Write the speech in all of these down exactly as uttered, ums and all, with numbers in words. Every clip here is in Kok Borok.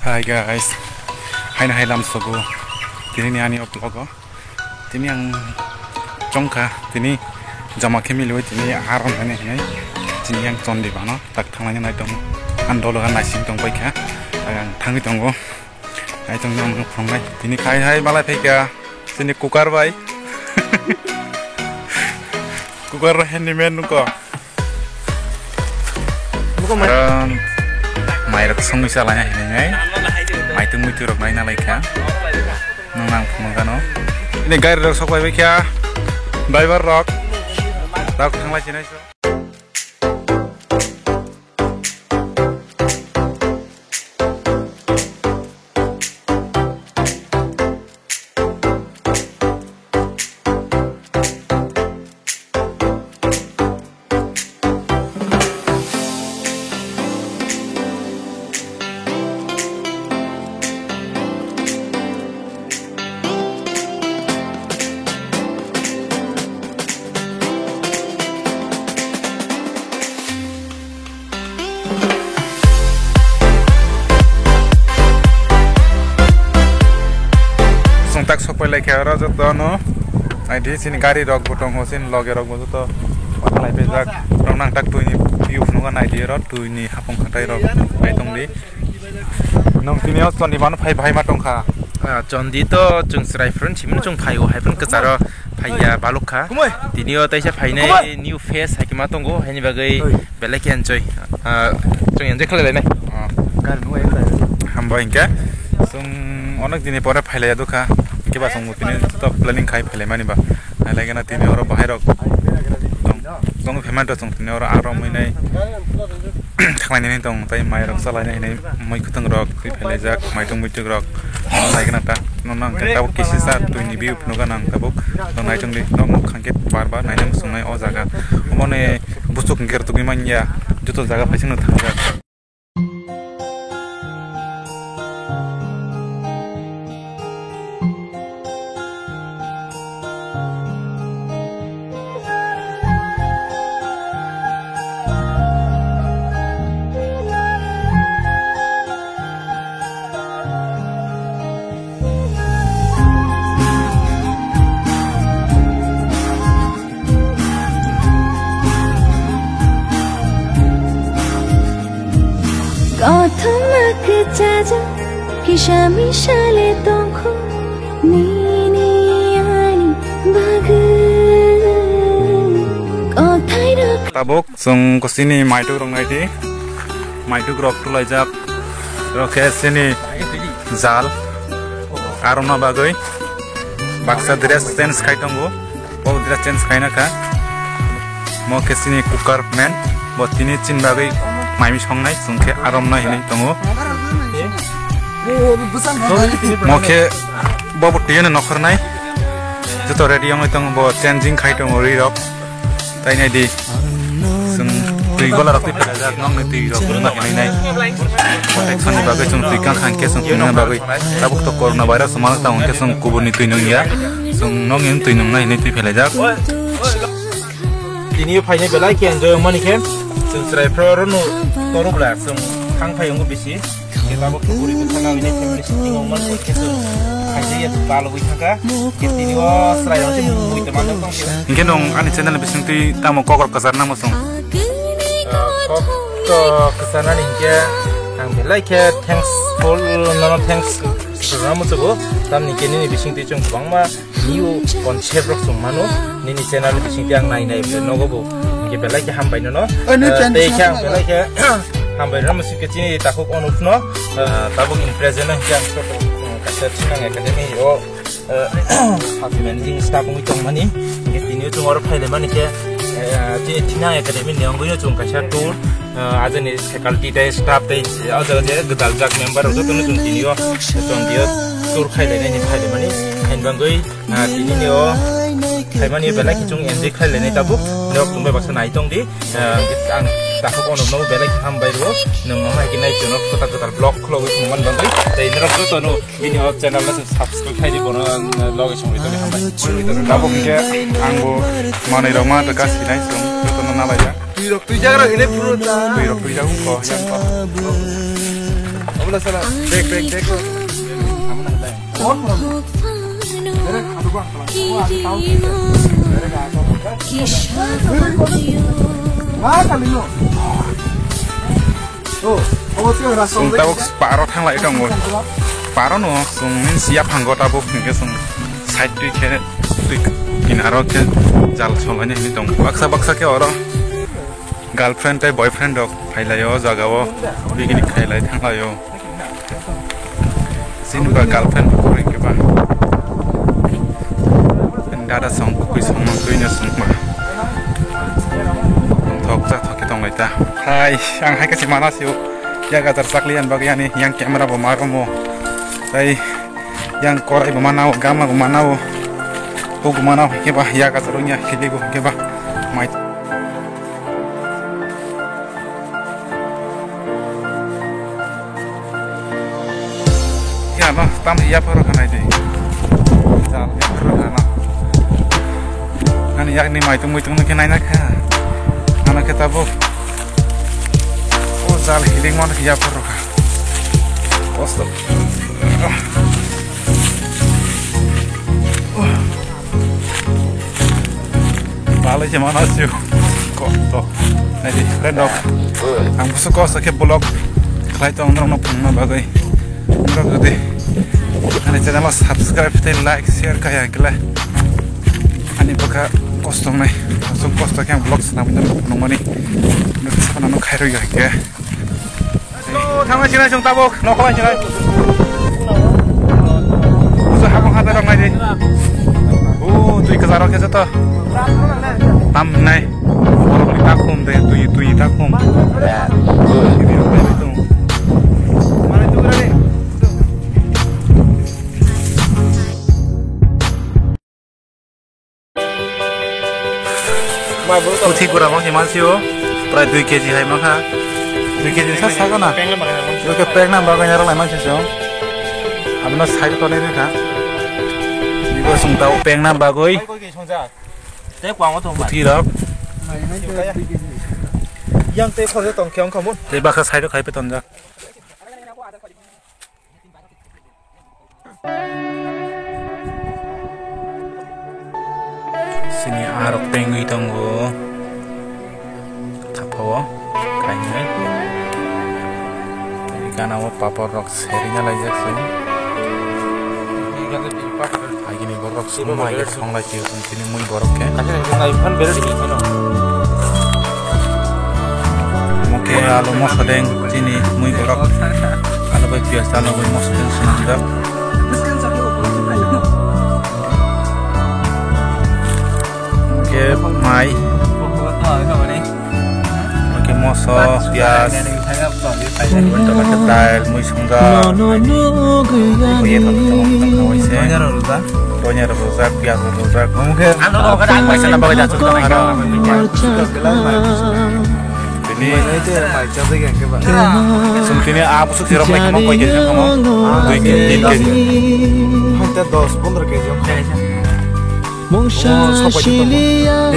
Hi guys, haino hai lam sogo. Tini ni ani o vlog o. Tini ang chongkha, tini joma khe miliwi tini aron nani hinwi. Tini ang chondi bano tak thanglai nai tong. Ang dolo naising tong paikha. Ang thangwi tongo. Ai tong nang phungnai. Tini khai hai malai phaikha. Tini cooker bai. Cooker handyman nuko. Buko mai. Aro mairok songwi chalai hinwi. Maitung muitu rok naina laikha. Nung nang phunukgano. Ini gari rok sok bai kha. Driver rok. Rok thanglai chinai so. Chwng tak sok pai lai kha oro joto no. Naidi chini gari rok bo tongo, chini loge rok bo joto. Lai pejak. Rok nang tak twi ni view phunukgo naidi oro twi ni hapung khatai rok nai tongdi. Nung tini o chondi bano phai bahai ma tongkha. Ah, chondi to chwng chwrai phuru simi chwng phai o hai phuru kwcharo phai ya baluk kha. Kumui. Tini o taisa phainai Kumui. New face hai ma tongo haini bagwi Oi. Belai khe enjoy. Ah, chwng enjoy khlai lainai. Ah. Gari nung ai lai. Hambai hinkhe chwng onek dini pore phai lai ya dukha. Hinkhe ba chwng tini to planning khai phai lai mani ba. Nai lai gana tini oro bahai rok. Tong, tong phai man to chwng tini oro aro mui nai. Khlainani tong tei mairok chalaina hinwi mui kwthwng rok twi phailaijak, maitung muituk rok naikhe nang ta. Nono hwnkhe tabuk kisisa twini view phunukgwi nang tabuk. Naitung di nok nuk khangkhe bar bar naina muchungnai o jaga. Oboni buchuk hwnkhe rwtugwi manya joto jaga phaisingno thangjak. Kothoma kwchajak kisa misale tongkho nini ani bagwi. Kothai rok. Tabuk chwng kusini maituk rok naidi. Maituk rok tulaijak. Rok khe sini jal. Arona bagwi. Baksa dress change khai tongo. Bo dress change khaina kha. Mo khe chini cooker man. Bo tini chini bagwi maimi songnai, chwng khe arom nai hinwi tongo. Mo khe bo bo twiyono nokhornai. Joto ready wngwi tongo, bo changing khai tongo ri rok. Tai nai di. Chwng twi gola rok twi phalajak, nokni twi rok rwna hinwi nai. Protection ni bagwi chwng twi kang kha hinkhe chwng twi nungna bagwi. Tabuk to corona virus manok tamo hinkhe chwng kubuni twi nungya. Chwng nokni twi nungnai hinwi twi phalajak. Tini phainai belai khe enjoy wngmani khe chwng chwrai phro oro no toruk la chwng thang phai wngo bisi. Khe tabuk to guri bwskango ini family shooting wngmani khe chwng khaijaya balogwi thangkha. Khe tini o chwrai rok se mui tongma tong tong khe. Hinkhe nwng ani channel ni bisingtwi tamo kokrok kwchar nangma chwng? Ah, kok to kwcharnani hinkhe ang belai khe thankful, nono thanks rwna muchugo. Tamni khe nini bisingtwi chwng kwbangma new concept rok chwng mano, nini channel ni bisingtwi ang nai nai ble nogo bo, hinkhe belai khe hambai nono. Oini Ah, channel tei khe ang bisingtwi belai khe hambai rwna muchuk khe chini takhuk Anup no, ah, tabuk in present no hinkhe ang to, um, kaisa Chinang Academy o, ah, managing staff wngwi tongmani, hinkhe tini o chwng oro phailaimani khe, ah, chini Chinang Academy ni wngwi no chwng kaisa tour, ah, ajani faculty tei staff tei o jaga je gwdal jak member rok jotono chwng tini o chwng tini o tour khailainani phailaimani, haini bagwi, ah, tini ni o khaimani belai khe chwng enjoy khailainai tabuk. Norok chwng bai baksa nai tong di. Ah, ang takhuk Anup no belai khe hambai rwo. Nwng omo hai khe nai chwng kwtal kwtal vlog khulogwi tongmani bagwi. Tei norok jotono bini o channel no subscribe khai di, bono, ah, loge songwi tongwi hambai. Tabuk hinkhe ang bo manwi rok ma ta kasi nai chwng jotono nalai ya. Twi rok twi jagra hine puro ta. Twi rok twi jagung ko, yang ko. Sala, sala. Back, back, back. Chwng tabuk paro thanglai tongo. Paro no chwng means yaphango tabuk hwnkhe chwng side twi khe twi kinaro khe jal solaini hinwi tongo. Baksa baksa khe oro girlfriend tei boyfriend rok phailai o jaga o picnic khailai thanglai o. Chini ba girlfriend bo kwrwi khe ba. Dada song kwrwi song ma kwrwi no song ma. Thok cha thok khe tong lai ta. Hai, ang hai khe se mana se o. Yak ajar chakli yan bagwi ani yang camera bo ma romo. Tai yang korai bo mana o, gama bo mana o. Bo bo mana o khe ba yak ajar o nya khili bo khe ba. Mai. Ya no, tam ya paro khanai de. Jal ya paro khana. Ani yak ni mai tung mui tung khe nai na kha. Ana khe tabuk. O jal hiling man ya paro kha. Kosto. Balai se mana sio. Kosto. Nai di, friend rok. Ang busu kosto khe vlog khlai tong norok no phunukna bagwi. Norok jodi ani channel o subscribe tei like share kaya kle ani bwkha kosto wngnai. Aswk kosto khe ang vlog swnamwi norok phunukmani. Norok saphano khairokya khe. Thangna sinai chwng tabuk, nokholai sinai. Busa habang hatai rok nai di. O, twi kwcharo khe joto. Tam nai. Borokni takhum de, twi, twi takhum. Puthi gura mang si mansi o, prai dui kg hai mangkha. Dui kg sa sago na. Dui kg pek na bagwi nyarok lai mansi song. Abino side to nai rikha. Ibo song tao pek na bagwi. Puthi rok. Yang tei khorjo tong khe ongkha mun. Tei bakha side khai pe tonjak. Sini arok pengwi tongo. Thapao kainwi. Tei gana o papor rok serina laijak se. Agini borok song lai song lai se. Chini mui borok khe. Omo khe alu moso deng chini mui borok. Alu bai piyaj alu bai moso deng swnamjak. Omo khe mai. Omo khe moso, piyaj. Dail, mui swngjak. Mui ye thok thok thok thok se. Donya rok rwjak, piyaj rok rwjak. Ang no no kada ang paisa na bagwi da chukda mai. Aro. Bini. Sum tini a busuk sirok mai kamo koi kg kamo. Dui kg, tin kg. Hanta dos pondro kg. Mungsa sili ya.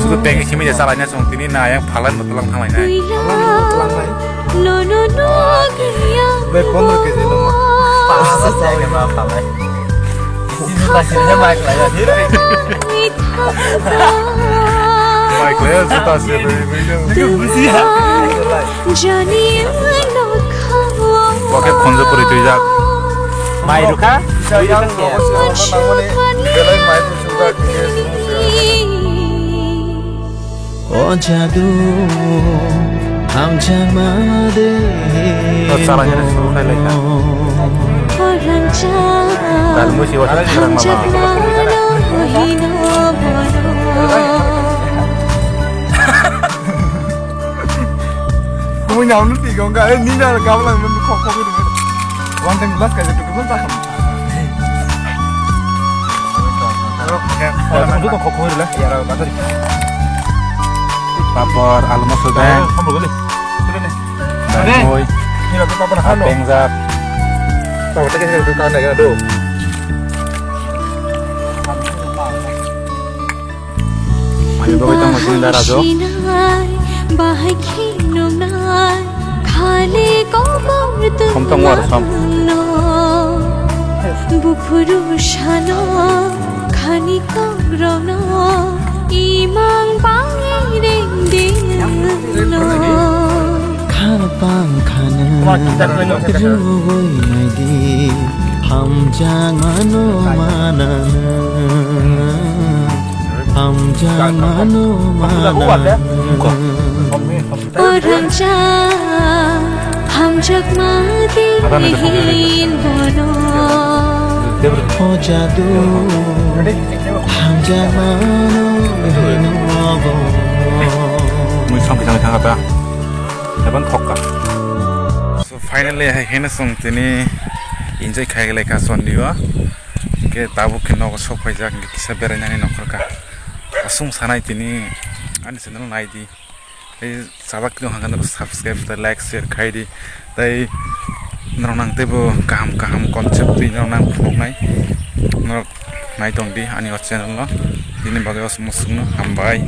Sudu pengi simi de salai na song tini na yang phalan betulang thanglai nai. No no no. Be pondro kg no. Pasa sa ma phalai. Sisi ta sini mai khlai ya. Mai khlai ya, juta se. Busia. Oke, khonjo puri tui jak. Mai rukha? O jadu, hamjakma de. O chala hene suru khai lai kha. Dal musi wasa serang mama. Kung na unu tiga, enggak, eh, nina, kamu lah, memang kok, kok, gitu. One time glass kayak gitu, gitu, tak. Papor, almo sodeng. Dai boy. Pengjak. Ayo, bagwi tongma sini dara jo. Bahai khe nungnai, khali ko Buphuru sano khani kok rono imang bangi ring ding no. Khapang khana rugui naidi, hamjakmano manana, hamjakmano manana. O rangchak, hamjakma din bono. O jadu, hamjakmano hino bo. Mui song kisang thang kata. Haban thokka. So finally, hai hena song tini enjoy khai lai ka son diwa. Ke tabuk ke nogo sok phaijak, ke kisa berainani nokhor ka. Asung sanai tini ani channel nai di. Tei chajak tong hangkhe norok subscribe tei like share khai di. Tei norok nang teibo kaham kaham concept twi norok nang phunuknai. Norok nai tong di ani o channel no. Bini bagwi o chwng no hambai.